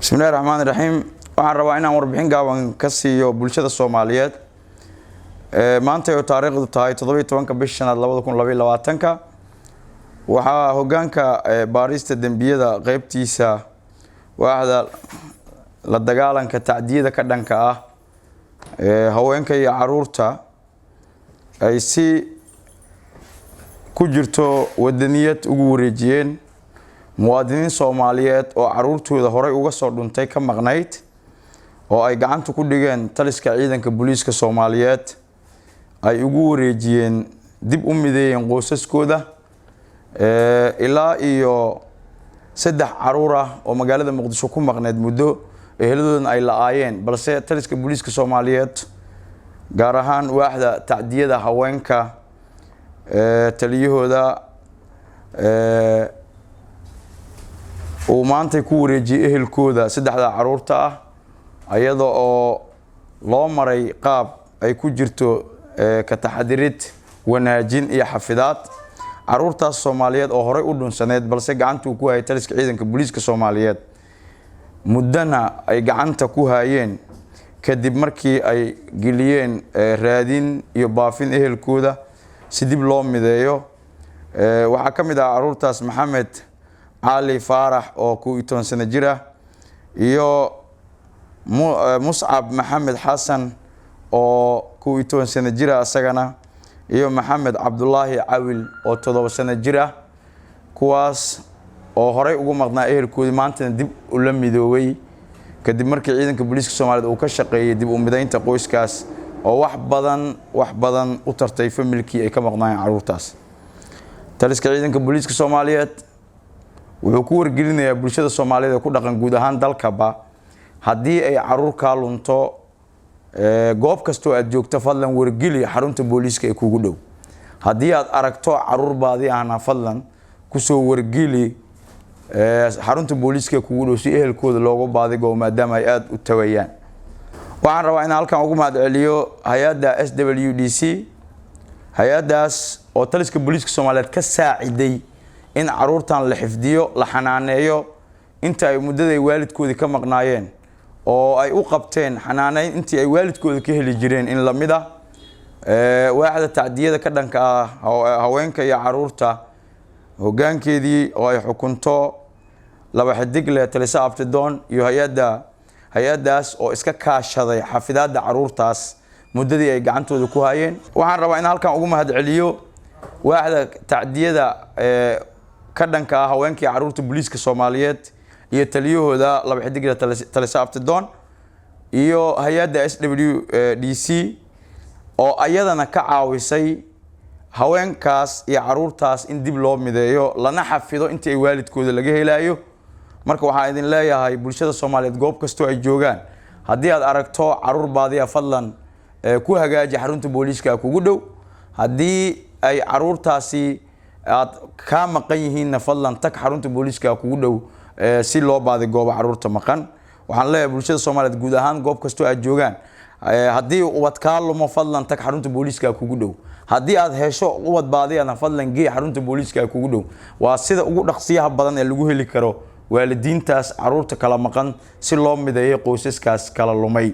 Bismillahi raxmaani raxiim. Waxaan rabaa inaan warbixin gaaban ka siiyo bulshada Soomaaliyeed. Maanta oo taariikhdu tahay 17-ka bisha shanaad 2022-ka, waxaa hogaanka baarista dembiyada, qeybtiisa waaxda la dagaalanka tacdiyada ka dhanka ah haweenka iyo caruurta, ay si ku jirto wadaniyad ugu wareejiyeen muwaadiniin Soomaaliyeed oo caruurtooda horey uga soo dhuntay, ka maqnayd, oo ay gacanta ku dhigeen taliska ciidanka booliiska Soomaaliyeed. Ay ugu wareejiyeen, dib u mideeyeen qoysaskooda, ilaa iyo saddex caruur ah oo magaalada Muqdisho ku maqneyd muddo, eheladoodana ay la-aayeen, balse taliska booliiska Soomaaliyeed, gaar ahaan waaxda tacdiyada haweenka, taliyahooda uu maantay ku wareejiyey ehelkooda saddexda caruurta ah, ayada oo loo maray qaab ay ku jirto ka taxadirid, wanaajin iyo xafidaad. Caruurtaas Soomaaliyeed oo horey u dhunsaneyd, balse gacantuu ku hayay taliska ciidanka booliiska Soomaaliyeed, muddana ay gacanta ku hayeen, kadib markii ay geliyeen raadin iyo baafin ehelkooda si dib loo mideeyo. Waxaa ka mid ah caruurtaas Maxamed Cali Faarax oo 11 sano jir ah, iyo Muscab Maxamed Xasan oo 11 sano jir ah isagana, iyo Maxamed Cabdulaahi Cawil oo 7 sano jir ah, kuwaas oo horey ugu maqnaa ehelkoodii, maantana dib ula midoobay, kadib markii ciidanka booliiska Soomaaliyeed uu ka shaqeeyey dib u midaynta qoyskaas, oo wax badan, wax badan u tartay familkii ay ka maqnaayeen caruurtaas. Taliska ciidanka booliiska Soomaaliyeed wuxuu ku wargelinayaa bulshada Soomaaliyeed ee ku dhaqan guud ahaan dalkaba: haddii ay caruur kaa lunto, goob kastoo aad joogto, fadlan wargeli xarunta booliiska ee kugu dhow. Haddii aad aragto caruur baadi ahna, fadlan kusoo wargeli xarunta booliiska ee kugu dhow si ehelkooda loogu baadigo, maadaama ay aada u tawayaan. Waxaan rabaa inaan halkan ugu mahad celiyo hay-adda SWDC, hay-addaas oo taliska booliiska Soomaaliyeed ka saaciday in caruurtan la xifdiyo, la xanaaneeyo inta ay muddada ay waalidkoodii ka maqnaayeen, oo ay u qabteen xanaaneyn intii ay waalidkooda ka heli jireen in lamid ah. Waaxda tacdiyada ka dhanka ah haweenka iyo caruurta hoggaankeedii oo ay xukunto laba xidigle Talisa Abtidoon, iyo hay-adda hay-addaas oo iska kaashaday xafidaadda caruurtaas muddadii ay gacantooda ku hayeen. Waxaan rabaa in halkan ugu mahad celiyo waaxda tacdiyada ka dhanka ah haweenka iyo caruurta booliiska Soomaaliyeed iyo taliyahooda laba xidigle Talisa Abtidoon, iyo hay-adda SWDC oo ayadana ka caawisay haweenkaas iyo caruurtaas in dib loo mideeyo, lana xafido intii ay waalidkooda laga helayo. Marka waxaan idin leeyahay, bulshada Soomaaliyeed goob kastoo ay joogaan, haddii aad aragto caruur baadiya, fadlan ku hagaaji xarunta booliiska kugu dhow. Haddii ay caruurtaasi aad kaa maqan yihiinna, fadlan tag xarunta booliiska kugu dhow si loo baadigoobo caruurta maqan. Waxaan leeyahay bulshada Soomaaliyeed guud ahaan, goob kastoo aad joogaan, haddii ubad kaa lumo, fadlan tag xarunta booliiska kugu dhow. Haddii aad hesho ubad baadiyana, fadlan gee xarunta booliiska kugu dhow. Waa sida ugu dhaqsiyaha badan ee lagu heli karo waalidiintaas caruurta kala maqan, si loo mideeyo qoysaskaas kala lumay.